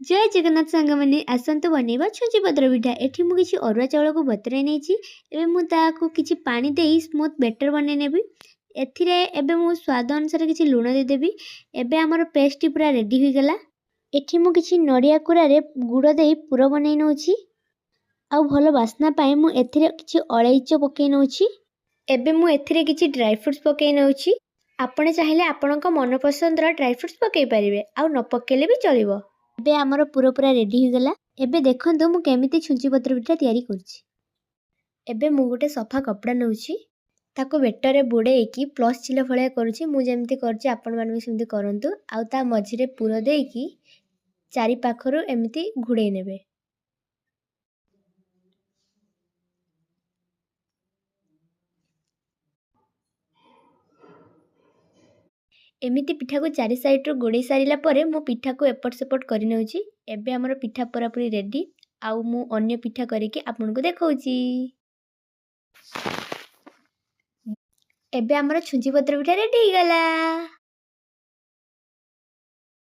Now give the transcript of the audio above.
ଜୟ ଜଗନ୍ନାଥ ସାଙ୍ଗମାନେ, ଆସନ୍ତୁ ବନେଇବା ଛୁଞ୍ଚି ପତ୍ର ପିଠା। ଏଠି ମୁଁ କିଛି ଅରୁଆ ଚାଉଳକୁ ବତୁରାଇ ନେଇଛି। ଏବେ ମୁଁ ତାକୁ କିଛି ପାଣି ଦେଇ ସ୍ମୁଥ୍ ବେଟର୍ ବନେଇ ନେବି। ଏଥିରେ ଏବେ ମୁଁ ସ୍ୱାଦ ଅନୁସାରେ କିଛି ଲୁଣ ଦେଇଦେବି। ଏବେ ଆମର ପେଷ୍ଟଟି ପୁରା ରେଡ଼ି ହୋଇଗଲା। ଏଠି ମୁଁ କିଛି ନଡ଼ିଆ କୁରାରେ ଗୁଡ଼ ଦେଇ ପୁର ବନେଇ ନେଉଛି, ଆଉ ଭଲ ବାସ୍ନା ପାଇଁ ମୁଁ ଏଥିରେ କିଛି ଅଳେଇଚ ପକାଇ ନେଉଛି। ଏବେ ମୁଁ ଏଥିରେ କିଛି ଡ୍ରାଇ ଫ୍ରୁଟ୍ସ ପକାଇ ନେଉଛି। ଆପଣ ଚାହିଁଲେ ଆପଣଙ୍କ ମନପସନ୍ଦର ଡ୍ରାଇ ଫ୍ରୁଟ୍ସ ପକାଇ ପାରିବେ, ଆଉ ନ ପକାଇଲେ ବି ଚଳିବ। ଏବେ ଆମର ପୁର ପୁରା ରେଡ଼ି ହୋଇଗଲା। ଏବେ ଦେଖନ୍ତୁ ମୁଁ କେମିତି ଛୁଞ୍ଚି ପତ୍ର ପିଠା ତିଆରି କରୁଛି। ଏବେ ମୁଁ ଗୋଟେ ସଫା କପଡ଼ା ନେଉଛି, ତାକୁ ବେଟରେ ବୁଡ଼େଇକି ପ୍ଲସ୍ ଚିଲ ଭଳିଆ କରୁଛି। ମୁଁ ଯେମିତି କରୁଛି, ଆପଣମାନେ ବି ସେମିତି କରନ୍ତୁ, ଆଉ ତା ମଝିରେ ପୁର ଦେଇକି ଚାରି ପାଖରୁ ଏମିତି ଘୋଡ଼େଇ ନେବେ। ଏମିତି ପିଠାକୁ ଚାରି ସାଇଡ଼ରୁ ଗୋଡ଼େଇ ସାରିଲା ପରେ ମୁଁ ପିଠାକୁ ଏପଟ ସେପଟ କରିନେଉଛି। ଏବେ ଆମର ପିଠା ପୁରାପୁରି ରେଡ଼ି, ଆଉ ମୁଁ ଅନ୍ୟ ପିଠା କରିକି ଆପଣଙ୍କୁ ଦେଖାଉଛି। ଏବେ ଆମର ଛୁଞ୍ଚି ପତ୍ର ପିଠା ରେଡ଼ି ହେଇଗଲା।